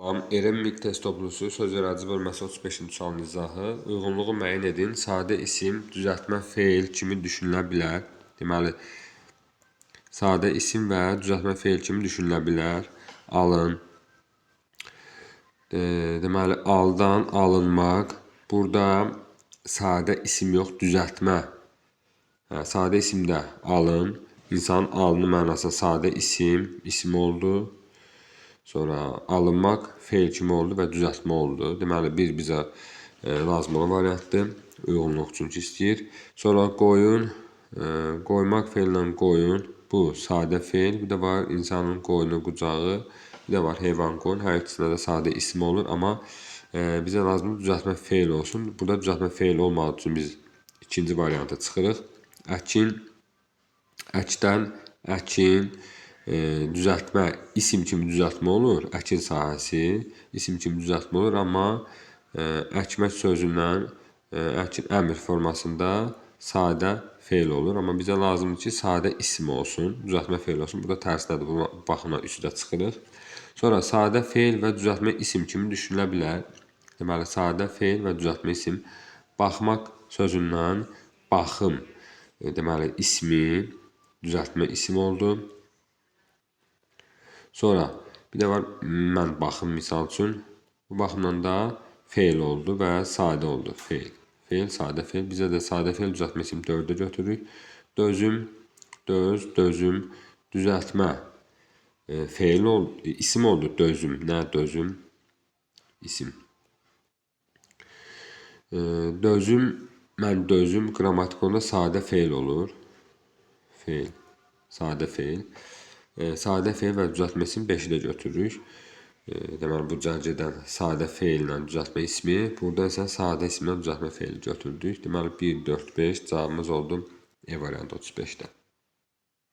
RM test toplusu söz yaradıcı bölməsi 35-ci sualın izahı. Uyğunluğu müəyyən edin. Sadə isim, düzəltmə feil kimi düşünülə bilər. Deməli, sadə isim və düzəltmə feil kimi düşünülə bilər. Alın. Deməli, aldan, alınmaq. Burada sadə isim yox, düzəltmə. Hə, sadə isimdə alın. İnsanın alını mənasında sadə isim, isim oldu. Sonra alınmaq feil kimi oldu və düzəltmə oldu. Deməli, bir bizə lazım olan variantdır. Uyğunluq çünki istəyir. Sonra qoyun, qoymaq feillə qoyun. Bu sadə feil. Bir də var insanın qoyunu, qucağı. Bir də var heyvan qoyun. Hər ikisində də sadə isim olur. Amma bizə lazımdır düzəltmə feil olsun. Burada düzəltmə feil olmadığı üçün biz ikinci varianta çıxırıq. Əkin, əkdən, əkin. Düzəltmə, isim kimi düzəltmə olur. Əkin sahəsi isim kimi düzəltmə olur, amma əkmək sözündən əkin əmr formasında sadə feil olur. Amma bizə lazımdır ki, sadə isim olsun, düzəltmə feil olsun. Burada tərsinədir, bu baxımdan üçü də çıxırıq. Sonra sadə feil və düzəltmə isim kimi düşünülə bilər. Deməli, sadə feil və düzəltmə isim. Baxmaq sözündən baxım, deməli, ismi, düzəltmə isim oldu. Sonra bir də var mən baxım misal üçün. Bu baxımdan da feil oldu və sadə oldu. Feil. Feil, sadə feil. Bizə də sadə feil düzəltmə isim 4-ə götürürük. Dözüm, döz, dözüm, düzəltmə. Feil oldu, isim oldu dözüm. Nə dözüm? İsim. Dözüm, mən dözüm qrammatik onda sadə feil olur. Feil, sadə feil. Sadə feil və düzəltmə isim 5-i də götürürük. Deməli, bu cərgədən sadə feillə düzəltmə ismi, burada isə sadə isimlə düzəltmə feili götürdük. Deməli, 1, 4, 5 cavabımız oldu E variantı 35-də.